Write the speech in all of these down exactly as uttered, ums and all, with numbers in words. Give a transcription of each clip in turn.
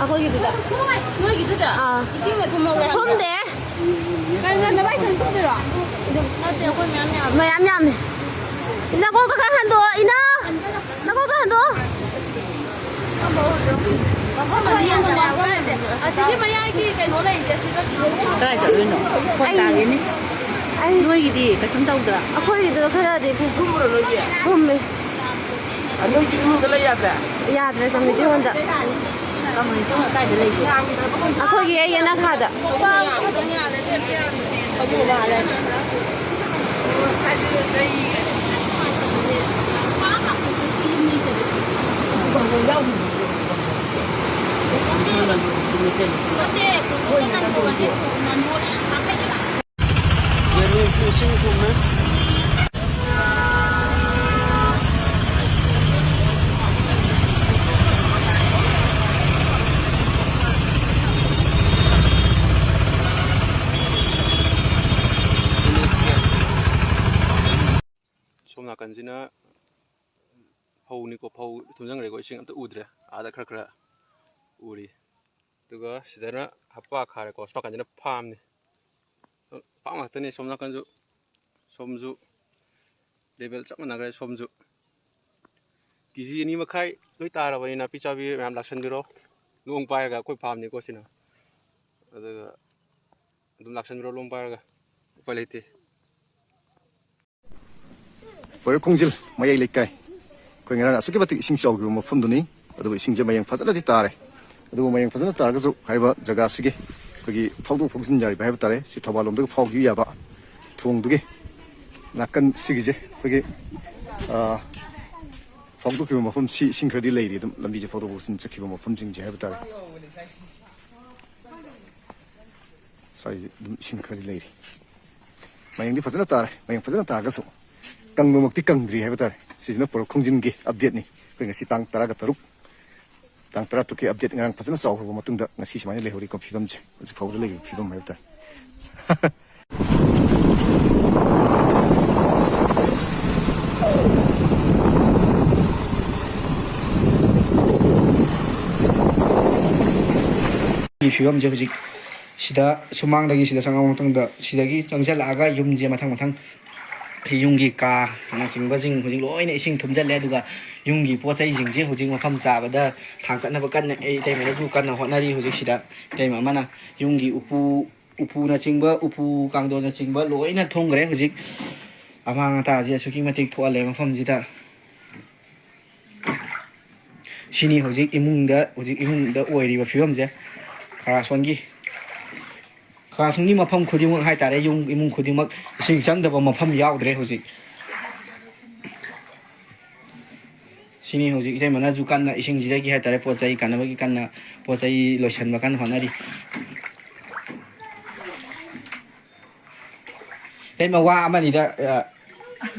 ꯑꯩꯈꯣꯏꯒꯤꯗꯨꯗ꯫ ꯅꯣꯏꯒꯤꯗꯨꯗ? ꯑꯥ꯫ ꯏꯁꯤꯡꯅ ꯊꯨꯝꯍꯧꯔꯦ ꯍꯥꯏꯕ꯭ꯔꯣ? ꯊꯨꯝꯗꯦ꯫ ꯀꯩꯅꯣ, ꯅꯕꯥꯏ ꯏꯊꯟ ꯊꯨꯝꯗꯣꯏꯔꯣ? ꯅꯠꯇꯦ, ꯑꯩꯈꯣꯏ ꯃꯌꯥꯝ ꯌꯥꯝꯃꯦ꯫ ꯃꯌꯥꯝ ꯌꯥꯝꯃꯦ꯫ ꯅꯀꯣꯛꯇꯣ ꯈꯔ ꯍꯟꯗꯣꯛꯑꯣ, ꯏꯅꯥꯎ꯫ ꯅꯀꯣꯛꯇꯣ ꯍꯟꯗꯣꯛꯑꯣ꯫ ꯑꯁꯤꯒꯤ ꯃꯌꯥꯏꯒꯤ ꯀꯩꯅꯣ ꯂꯩꯔꯤꯁꯦ, ꯁꯤꯗ ꯀꯗꯥꯏ ꯆꯠꯂꯨꯏꯅꯣ? ꯐꯣꯟ ꯑꯩ ꯇꯥꯔꯦꯅꯦ꯫ ꯑꯩ ꯅꯣꯏꯒꯤꯗꯤ ꯀꯩꯁꯨꯝ ꯇꯧꯗ꯭ꯔꯥ? ꯑꯩꯈꯣꯏꯒꯤꯗꯣ ꯈꯔꯗꯤ ꯊꯨꯝꯕ꯭ꯔꯣ ꯅꯣꯏꯒꯤ? ꯊꯨꯝꯃꯦ꯫ ꯑ, ꯅꯣꯏꯒꯤ ꯏꯃꯨꯡꯗ ꯂꯩ ꯌꯥꯗ꯭ꯔꯦ? ꯌꯥꯗ꯭ꯔꯦ, community hall ꯗ꯫ Community hall ꯀꯥꯏꯗ ꯂꯩꯒꯦ? ꯑꯩꯈꯣꯏꯒꯤ ꯑꯩ ꯌꯦꯅꯈꯥꯗ꯫ ꯌꯦꯟꯅꯨꯡꯁꯨ ꯏꯁꯤꯡ ꯊꯨꯝꯃꯦ꯫ ꯁꯣꯝ ꯅꯥꯀꯟꯁꯤꯅ ꯐꯧꯅꯤꯀꯣ, ꯐꯧ ꯊꯨꯝꯖꯤꯟꯈ꯭ꯔꯦꯀꯣ, ꯏꯁꯤꯡ ꯑꯝꯇ ꯎꯗ꯭ꯔꯦ, ꯑꯥꯗ ꯈꯔ ꯈꯔ ꯎꯔꯤ꯫ ꯑꯗꯨꯒ ꯁꯤꯗꯅ ꯍꯞꯄꯥ ꯈꯥꯔꯦꯀꯣ, ꯁꯣꯝ ꯅꯥꯀꯟꯁꯤꯅ farm ꯅꯤ꯫ Farm ꯉꯥꯛꯇꯅꯤ꯫ ꯁꯣꯝ ꯅꯥꯀꯟꯁꯨ, ꯁꯣꯝꯁꯨ level ꯆꯞ ꯃꯥꯟꯅꯈ꯭ꯔꯦ꯫ ꯁꯣꯝꯁꯨ ꯀꯦ ꯖꯤ ꯑꯅꯤ ꯃꯈꯥꯏ ꯂꯣꯏ ꯇꯥꯔꯕꯅꯤ꯫ ꯅꯥꯄꯤ ꯆꯥꯕꯤ ꯃꯌꯥꯝ ꯂꯥꯛꯁꯟꯕꯤꯔꯣ꯫ ꯂꯣꯡ ꯄꯥꯏꯔꯒ ꯑꯩꯈꯣꯏ ꯐꯥꯝꯅꯤꯀꯣ ꯁꯤꯅ꯫ ꯑꯗꯨꯒ ꯑꯗꯨꯝ ꯂꯥꯛꯁꯟꯕꯤꯔꯣ ꯂꯣꯡ ꯄꯥꯏꯔꯒ꯫ ꯎꯄꯥꯏ ꯂꯩꯇꯦ꯫ ꯄꯣꯏꯔꯧ ꯈꯣꯡꯖꯤꯜ ꯃꯌꯥꯏ ꯂꯩꯀꯥꯏ꯫ ꯑꯩꯈꯣꯏ ꯉꯔꯥꯡ ꯑꯁꯨꯛꯀꯤ ꯃꯇꯤꯛ ꯏꯁꯤꯡ ꯆꯥꯎꯈꯤꯕ ꯃꯐꯝꯗꯨꯅꯤ꯫ ꯑꯗꯨꯕꯨ ꯏꯁꯤꯡꯁꯦ ꯃꯌꯦꯡ ꯐꯖꯅꯗꯤ ꯇꯥꯔꯦ꯫ ꯑꯗꯨꯕꯨ ꯃꯌꯦꯡ ꯐꯖꯅ ꯇꯥꯔꯒꯁꯨ ꯍꯥꯏꯔꯤꯕ ꯖꯒꯥꯁꯤꯒꯤ ꯑꯩꯈꯣꯏꯒꯤ ꯐꯥꯎꯗꯣꯛ ꯐꯥꯎꯖꯤꯟ ꯌꯥꯔꯤꯕ ꯍꯥꯏꯕ ꯇꯥꯔꯦ꯫ ꯁꯤ ꯊꯧꯕꯥꯜ ꯂꯣꯝꯗꯒꯤ ꯐꯥꯎꯈꯤꯕ ꯌꯥꯕ ꯊꯣꯡꯗꯨꯒꯤ ꯅꯥꯀꯟ ꯁꯤꯒꯤꯁꯦ ꯑꯩꯈꯣꯏꯒꯤ, ꯑ, ꯐꯥꯎꯗꯣꯛꯈꯤꯕ ꯃꯐꯝꯁꯤ ꯏꯁꯤꯡ ꯈꯔꯗꯤ ꯂꯩꯔꯤ꯫ ꯑꯗꯨꯝ ꯂꯝꯕꯤꯁꯦ ꯐꯥꯎꯗꯣꯛ ꯐꯥꯎꯖꯤꯟ ꯆꯠꯈꯤꯕ ꯃꯐꯝꯁꯤꯡꯁꯦ ꯍꯥꯏꯕ ꯇꯥꯔꯦ꯫ ꯁ꯭ꯋꯥꯏꯁꯦ ꯑꯗꯨꯝ ꯏꯁꯤꯡ ꯈꯔꯗꯤ ꯂꯩꯔꯤ꯫ ꯃꯌꯦꯡꯗꯤ ꯐꯖꯅ ꯇꯥꯔꯦ꯫ ꯃꯌꯦꯡ ꯐꯖꯅ ꯇꯥꯔꯒꯁꯨ ꯀꯪꯕꯃꯛꯇꯤ ꯀꯪꯗ꯭ꯔꯤ ꯍꯥꯏꯕ ꯇꯥꯔꯦ꯫ ꯁꯤꯁꯤꯅ ꯄꯣꯏꯔꯧ ꯈꯣꯡꯖꯤꯟꯒꯤ ꯑꯞꯗꯦꯠꯅꯤ꯫ ꯑꯩꯈꯣꯏ ꯉꯁꯤ ꯇꯥꯡ ꯇꯔꯥꯒ ꯇꯔꯨꯛ, ꯇꯥꯡ ꯇꯔꯥꯇꯔꯨꯛꯀꯤ ꯑꯞꯗꯦꯠ ꯉꯔꯥꯡ ꯐꯖꯅ ꯆꯥꯎꯈ꯭ꯔꯕ ꯃꯇꯨꯡꯗ ꯉꯁꯤ ꯁꯨꯃꯥꯏꯅ ꯂꯩꯍꯧꯔꯤꯀꯣ ꯐꯤꯕꯝꯁꯦ꯫ ꯍꯧꯖꯤꯛ ꯐꯥꯎꯕꯗ ꯂꯩꯔꯤꯕ ꯐꯤꯕꯝ ꯍꯥꯏꯕ ꯇꯥꯔꯦ꯫ ꯐꯤꯕꯝꯁꯦ ꯍꯧꯖꯤꯛ ꯁꯤꯗ ꯁꯨꯃꯥꯡꯗꯒꯤ ꯁꯤꯗ ꯆꯪꯉꯛꯑ ꯃꯇꯨꯡꯗ ꯁꯤꯗꯒꯤ ꯆꯪꯁꯤꯜꯂꯛꯑꯒ ꯌꯨꯝꯁꯦ ꯃꯊꯪ ꯃꯊꯪ ꯌꯨꯝꯒꯤ ꯀꯥꯅꯆꯤꯡꯕꯁꯤꯡ ꯍꯧꯖꯤꯛ ꯂꯣꯏꯅ ꯏꯁꯤꯡ ꯊꯨꯝꯖꯤꯜꯂꯦ꯫ ꯑꯗꯨꯒ ꯌꯨꯝꯒꯤ ꯄꯣꯠ ꯆꯩꯁꯤꯡꯁꯦ ꯍꯧꯖꯤꯛ ꯃꯐꯝ ꯆꯥꯕꯗ ꯊꯥꯡꯀꯠꯅꯕ ꯀꯟꯅ ꯑꯩ ꯏꯇꯩꯃꯅꯁꯨ ꯀꯟꯅ ꯍꯣꯠꯅꯔꯤ꯫ ꯍꯧꯖꯤꯛꯁꯤꯗ ꯏꯇꯩꯃ ꯑꯃꯅ ꯌꯨꯝꯒꯤ ꯎꯄꯨ, ꯎꯄꯨꯅꯆꯤꯡꯕ, ꯎꯄꯨ ꯀꯥꯡꯊꯣꯟꯅꯆꯤꯡꯕ ꯂꯣꯏꯅ ꯊꯨꯝꯈ꯭ꯔꯦ꯫ ꯍꯧꯖꯤꯛ ꯑꯃꯥꯡ ꯑꯇꯥꯁꯦ ꯑꯁꯨꯛꯀꯤ ꯃꯇꯤꯛ ꯊꯣꯛꯍꯜꯂꯦ ꯃꯐꯝꯁꯤꯗ꯫ ꯁꯤꯅꯤ ꯍꯧꯖꯤꯛ ꯏꯃꯨꯡꯗ, ꯍꯧꯖꯤꯛ ꯏꯃꯨꯡꯗ ꯑꯣꯏꯔꯤꯕ ꯐꯤꯕꯝꯁꯦ꯫ ꯈꯔ ꯁꯣꯟꯒꯤ ꯈꯥꯁꯨꯡꯒꯤ ꯃꯐꯝ ꯈꯨꯗꯤꯡꯃꯛ ꯍꯥꯏꯇꯥꯔꯦ, ꯌꯨꯝ ꯏꯃꯨꯡ ꯈꯨꯗꯤꯡꯃꯛ ꯏꯁꯤꯡ ꯆꯪꯗꯕ ꯃꯐꯝ ꯌꯥꯎꯗ꯭ꯔꯦ ꯍꯧꯖꯤꯛ꯫ ꯁꯤꯅꯤ ꯍꯧꯖꯤꯛ ꯏꯇꯩꯃꯅꯁꯨ ꯀꯟꯅ ꯏꯁꯤꯡꯁꯤꯗꯒꯤ ꯍꯥꯏꯇꯥꯔꯦ, ꯄꯣꯠ ꯆꯩ ꯀꯥꯟꯅꯕꯒꯤ ꯀꯟꯅ ꯄꯣꯠ ꯆꯩ ꯂꯣꯏꯁꯤꯟꯕ ꯀꯟꯅ ꯍꯣꯠꯅꯔꯤ꯫ ꯏꯇꯩꯃ, ꯋꯥ ꯑꯃꯅꯤꯗ, ꯑ,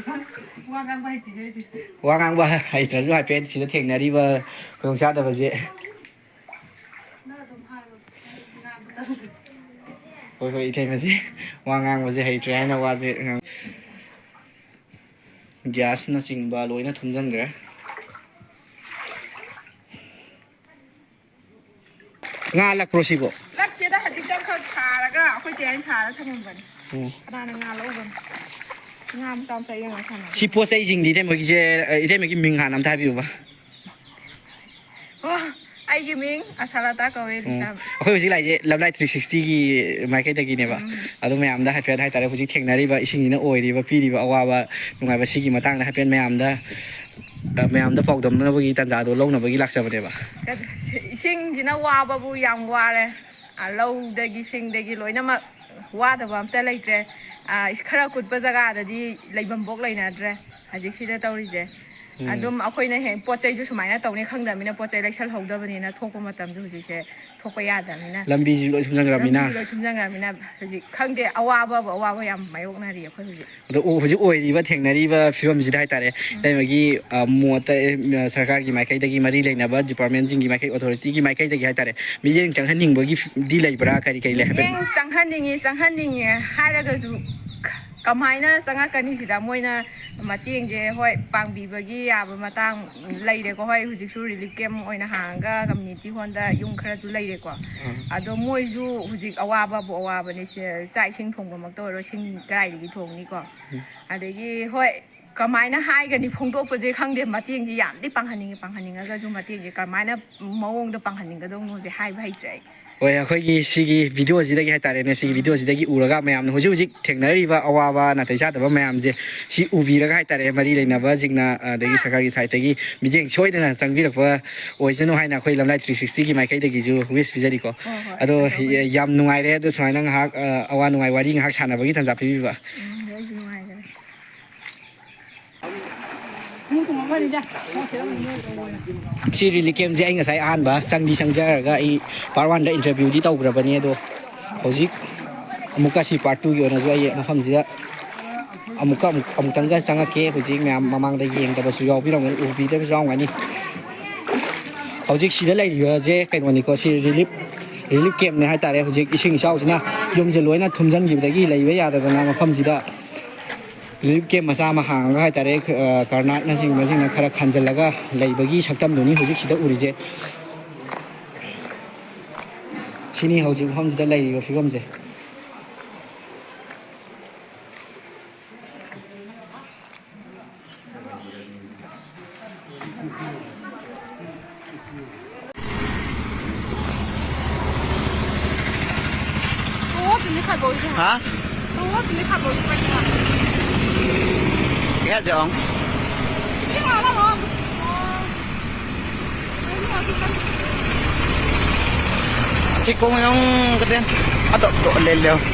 ꯋꯥ ꯉꯥꯡꯕ ꯍꯩꯇꯦ ꯑꯩꯗꯤ꯫ ꯋꯥ ꯉꯥꯡꯕ ꯍꯩꯇ꯭ꯔꯁꯨ ꯍꯥꯏꯐꯦꯠ ꯁꯤꯗ ꯊꯦꯡꯅꯔꯤꯕ ꯈꯨꯗꯣꯡꯆꯥꯗꯕꯁꯦ꯫ ꯍꯣꯏ, ꯍꯣꯏ, ꯏꯇꯩꯃꯁꯦ ꯋꯥ ꯉꯥꯡꯕꯁꯦ ꯍꯩꯇ꯭ꯔꯦ ꯍꯥꯏꯅ ꯋꯥꯁꯦ ꯉꯥꯡ-, ꯒ꯭ꯌꯥꯁꯅꯆꯤꯡꯕ ꯂꯣꯏꯅ ꯊꯨꯝꯖꯤꯟꯈ꯭ꯔꯦ꯫ ꯉꯥꯜꯂꯛꯄ꯭ꯔꯣ ꯁꯤꯕꯣ? ꯅꯠꯇꯦꯗ, ꯍꯧꯖꯤꯛꯇ ꯈꯛ ꯊꯥꯔꯒ ꯑꯩꯈꯣꯏ ꯆꯦ ꯍꯣꯏꯅ ꯊꯥꯔ ꯊꯝꯃꯝꯕꯅꯤ꯫ ꯎꯝ꯫ ꯀꯅꯥꯅ ꯉꯥꯜꯂꯛꯎꯕꯅꯣ? ꯉꯥ ꯃꯆꯥ ꯃꯆꯥ ꯌꯦꯡꯉꯒ ꯁꯥꯟꯅꯁꯤ꯫ ꯁꯤ ꯄꯣꯠ ꯆꯩꯁꯤꯡꯗꯤ ꯏꯇꯩꯃꯒꯤꯁꯦ, ꯑ, ꯏꯇꯩꯃꯒꯤ ꯃꯤꯡ ꯍꯥꯟꯅ ꯑꯝꯇ ꯍꯥꯏꯕꯤꯌꯨꯕ꯫ ꯑꯣ, ꯑꯩꯒꯤ ꯃꯤꯡ ꯑꯁꯥꯂꯇꯥ ꯀꯧꯋꯦ, ꯎꯝ꯫ ꯂꯤꯁꯥ꯫ ꯑꯩꯈꯣꯏ ꯍꯧꯖꯤꯛ ꯂꯥꯛꯏꯁꯦ Love Light three sixty-ꯒꯤ ꯃꯥꯏꯀꯩꯗꯒꯤꯅꯦꯕ꯫ ꯎꯝ꯫ ꯑꯗꯣ ꯃꯌꯥꯝꯗ ꯍꯥꯏꯐꯦꯠ ꯍꯥꯏꯇꯥꯔꯦ, ꯍꯧꯖꯤꯛ ꯊꯦꯡꯅꯔꯤꯕ ꯏꯁꯤꯡꯁꯤꯅ ꯑꯣꯏꯔꯤꯕ, ꯄꯤꯔꯤꯕ ꯑꯋꯥꯕ ꯅꯨꯡꯉꯥꯏꯕ ꯁꯤꯒꯤ ꯃꯇꯥꯡꯗ ꯍꯥꯏꯐꯦꯠ ꯃꯌꯥꯝꯗ, ꯑ, ꯃꯌꯥꯝꯗ ꯄꯥꯎꯗꯝꯅꯕꯒꯤ ꯇꯥꯟꯖꯥꯗꯣ ꯂꯧꯅꯕꯒꯤ ꯂꯥꯛꯆꯕꯅꯦꯕ꯫ ꯏꯁꯤꯡꯁꯤꯅ ꯋꯥꯕꯕꯨ ꯌꯥꯝ ꯋꯥꯔꯦ꯫ ꯑ, ꯂꯧꯗꯒꯤ ꯁꯤꯡꯗꯒꯤ ꯂꯣꯏꯅꯃꯛ ꯋꯥꯗꯕ ꯑꯝꯇ ꯂꯩꯇ꯭ꯔꯦ꯫ ꯑ, ꯈꯔ ꯀꯨꯠꯄ ꯖꯒꯥꯗꯗꯤ ꯂꯩꯐꯝꯕꯣꯛ ꯂꯩꯅꯗ꯭ꯔꯦ ꯍꯧꯖꯤꯛꯁꯤꯗ ꯇꯧꯔꯤꯁꯦ꯫ ꯎꯝ꯫ ꯑꯗꯨꯝ ꯑꯩꯈꯣꯏꯅ ꯍꯦꯛ ꯄꯣꯠ ꯆꯩꯁꯨ ꯁꯨꯃꯥꯏꯅ ꯇꯧꯅꯤ ꯈꯪꯗꯕꯅꯤꯅ, ꯄꯣꯠ ꯆꯩ ꯂꯩꯁꯜꯍꯧꯗꯕꯅꯤꯅ, ꯊꯣꯛꯄ ꯃꯇꯝꯗ ꯍꯧꯖꯤꯛꯁꯦ ꯊꯣꯛꯄ ꯌꯥꯗꯕꯅꯤꯅ꯫ ꯂꯝꯕꯤꯁꯨ ꯂꯣꯏ ꯊꯨꯝꯖꯤꯟꯈ꯭ꯔꯕꯅꯤꯅ꯫ ꯂꯝꯕꯤꯁꯨ ꯂꯣꯏ ꯊꯨꯝꯖꯤꯟꯈ꯭ꯔꯕꯅꯤꯅ ꯍꯧꯖꯤꯛ ꯈꯪꯗꯦ, ꯑꯋꯥꯕꯕꯨ ꯑꯋꯥꯕ ꯌꯥꯝ ꯃꯥꯌꯣꯛꯅꯔꯤ ꯑꯩꯈꯣꯏ ꯍꯧꯖꯤꯛ꯫ ꯑꯗꯣ ꯍꯧꯖꯤꯛ ꯑꯣꯏꯔꯤꯕ ꯊꯦꯡꯅꯔꯤꯕ ꯐꯤꯕꯝꯁꯤꯗ ꯍꯥꯏꯇꯥꯔꯦ, ꯎꯝ꯫ ꯏꯇꯩꯃꯒꯤ, ꯑ, ꯃꯣꯠꯇ, ꯑ, ꯁꯔꯀꯥꯔꯒꯤ ꯃꯥꯏꯀꯩꯗꯒꯤ, ꯃꯔꯤ ꯂꯩꯅꯕ department-ꯁꯤꯡꯒꯤ ꯃꯥꯏꯀꯩ, authority-ꯒꯤ ꯃꯥꯏꯀꯩꯗꯒꯤ ꯍꯥꯏꯇꯥꯔꯦ, ꯃꯤꯠꯌꯦꯡ ꯆꯪꯍꯟꯅꯤꯡꯕꯒꯤ ꯗꯤ ꯂꯩꯕ꯭ꯔꯥ? ꯀꯔꯤ ꯀꯔꯤ ꯂꯩ ꯍꯥꯏꯐꯦꯠ? ꯃꯤꯠꯌꯦꯡ ꯆꯪꯍꯟꯅꯤꯡꯉꯤ, ꯆꯪꯍꯟꯅꯤꯡꯉꯦ ꯍꯥꯏꯔꯒꯁꯨ ꯀꯃꯥꯏꯅ ꯆꯪꯉꯛꯀꯅꯤ ꯁꯤꯗ? ꯃꯣꯏꯅ ꯃꯇꯦꯡꯁꯦ, ꯍꯣꯏ, ꯄꯥꯡꯕꯤꯕꯒꯤ ꯌꯥꯕ ꯃꯇꯥꯡ ꯂꯩꯔꯦꯀꯣ꯫ ꯍꯣꯏ, ꯍꯧꯖꯤꯛꯁꯨ relief camp ꯑꯣꯏꯅ ꯍꯥꯡꯉꯒ community hall-ꯗ ꯌꯨꯝ ꯈꯔꯁꯨ ꯂꯩꯔꯦꯀꯣ꯫ ꯎꯝ꯫ ꯑꯗꯣ ꯃꯣꯏꯁꯨ ꯍꯧꯖꯤꯛ ꯑꯋꯥꯕꯕꯨ ꯑꯋꯥꯕꯅꯤ꯫ ꯁꯦ, ꯆꯥꯛ ꯏꯁꯤꯡ ꯊꯣꯡꯕꯃꯛꯇ ꯑꯣꯏꯔꯣ, ꯁꯤꯡ ꯀꯗꯥꯏꯗꯒꯤ ꯊꯣꯡꯅꯤꯀꯣ? ꯎꯝ꯫ ꯑꯗꯒꯤ, ꯍꯣꯏ, ꯀꯃꯥꯏꯅ ꯍꯥꯏꯒꯅꯤ ꯐꯣꯡꯗꯣꯛꯄꯁꯦ ꯈꯪꯗꯦ꯫ ꯃꯇꯦꯡꯗꯤ ꯌꯥꯝꯗꯤ ꯄꯥꯡꯍꯟꯅꯤꯡꯉꯤ, ꯄꯥꯡꯍꯟꯅꯤꯡꯉꯒꯁꯨ ꯃꯇꯦꯡꯁꯦ ꯀꯃꯥꯏꯅ ꯃꯑꯣꯡꯗ ꯄꯥꯡꯍꯟꯅꯤꯡꯒꯗꯧꯅꯣꯁꯦ ꯍꯥꯏꯕ ꯍꯩꯇ꯭ꯔꯦ ꯑꯩ꯫ ꯍꯣꯏ, ꯑꯩꯈꯣꯏꯒꯤ ꯁꯤꯒꯤ video-ꯁꯤꯗꯒꯤ ꯍꯥꯏꯇꯥꯔꯦꯅꯦ, ꯁꯤꯒꯤ ꯎꯝ꯫ Video-ꯁꯤꯗꯒꯤ ꯎꯔꯒ ꯃꯌꯥꯝꯅ ꯍꯧꯖꯤꯛ ꯍꯧꯖꯤꯛ ꯊꯦꯡꯅꯔꯤꯕ ꯑꯋꯥꯕ ꯅꯥꯇꯩ ꯆꯥꯗꯕ ꯃꯌꯥꯝꯁꯦ ꯁꯤ ꯎꯕꯤꯔꯒ ꯍꯥꯏꯇꯥꯔꯦ, ꯃꯔꯤ ꯂꯩꯅꯕꯁꯤꯡꯅ, ꯑꯗꯒꯤ ꯁꯔꯀꯥꯔꯒꯤ side-ꯇꯒꯤ ꯃꯤꯠꯌꯦꯡ ꯁꯣꯏꯗꯅ ꯆꯪꯕꯤꯔꯛꯄ ꯑꯣꯏꯁꯅꯨ ꯍꯥꯏꯅ ꯑꯩꯈꯣꯏ Love Light three sixty-ꯒꯤ ꯃꯥꯏꯀꯩꯗꯒꯤꯁꯨ wish ꯄꯤꯖꯔꯤꯀꯣ꯫ ꯍꯣꯏ, ꯍꯣꯏ, ꯑꯗꯣ ꯇꯧꯒꯅꯤ꯫ ꯌꯥꯝ ꯅꯨꯡꯉꯥꯏꯔꯦ, ꯑꯗꯣ ꯁꯨꯃꯥꯏꯅ ꯉꯥꯏꯍꯥꯛ, ꯑ, ꯑꯋꯥ ꯅꯨꯡꯉꯥꯏ ꯋꯥꯔꯤ ꯉꯥꯏꯍꯥꯛ ꯁꯥꯟꯅꯕꯒꯤ ꯇꯥꯟꯖꯥ ꯄꯤꯕꯤꯕ꯫ ꯎꯝ, ꯑꯩꯁꯨ ꯅꯨꯡꯉꯥꯏꯖꯔꯦ꯫ ꯁꯤ relief camp-ꯁꯦ ꯑꯩ ꯉꯁꯥꯏ ꯑꯍꯥꯟꯕ ꯆꯪꯗꯤ ꯆꯪꯖꯔꯒ ꯑꯩ part one-ꯗ interview-ꯗꯤ ꯇꯧꯈ꯭ꯔꯕꯅꯤ, ꯑꯗꯣ ꯍꯧꯖꯤꯛ ꯑꯃꯨꯛꯀ ꯁꯤ part two-ꯒꯤ ꯑꯣꯏꯅꯁꯨ ꯑꯩ ꯃꯐꯝꯁꯤꯗ ꯑꯃꯨꯛꯀ ꯑꯃꯨꯛ, ꯑꯃꯨꯛꯇꯪꯒ ꯆꯪꯉꯛꯀꯦ꯫ ꯍꯧꯖꯤꯛ ꯃꯌꯥꯝ ꯃꯃꯥꯡꯗ ꯌꯦꯡꯗꯕꯁꯨ ꯌꯥꯎꯕꯤꯔꯝꯒꯅꯤ, ꯎꯕꯤꯗꯕꯁꯨ ꯌꯥꯎꯔꯝꯒꯅꯤ꯫ ꯍꯧꯖꯤꯛ ꯁꯤꯗ ꯂꯩꯔꯤꯕꯁꯦ ꯀꯩꯅꯣꯅꯤꯀꯣ, ꯁꯤ relief, relief camp-ꯅꯦ ꯍꯥꯏꯇꯥꯔꯦ꯫ ꯍꯧꯖꯤꯛ ꯏꯁꯤꯡ ꯏꯆꯥꯎꯁꯤꯅ ꯌꯨꯝꯁꯦ ꯂꯣꯏꯅ ꯊꯨꯝꯖꯤꯟꯈꯤꯕꯗꯒꯤ ꯂꯩꯕ ꯌꯥꯗꯗꯅ ꯃꯐꯝꯁꯤꯗ relief camp ꯃꯆꯥ ꯑꯃ ꯍꯥꯡꯉꯒ ꯍꯥꯏꯇꯥꯔꯦ, ꯑ, ꯀꯔꯅꯥꯠꯅꯆꯤꯡꯕꯁꯤꯡꯅ ꯈꯔ ꯈꯟꯖꯤꯜꯂꯒ ꯂꯩꯕꯒꯤ ꯁꯛꯇꯝꯗꯨꯅꯤ ꯍꯧꯖꯤꯛ ꯁꯤꯗ ꯎꯔꯤꯁꯦ꯫ ꯁꯤꯅꯤ ꯍꯧꯖꯤꯛ ꯃꯐꯝꯁꯤꯗ ꯂꯩꯔꯤꯕ ꯐꯤꯕꯝꯁꯦ꯫ Owó sì ní kàbọ̀ ojú. Ha? Owó sì ní kàbọ̀ ojú pẹ̀lú. Kaya dong. Hindi nga alam, oh. Kiko yung kaden. Ato, to, lelo.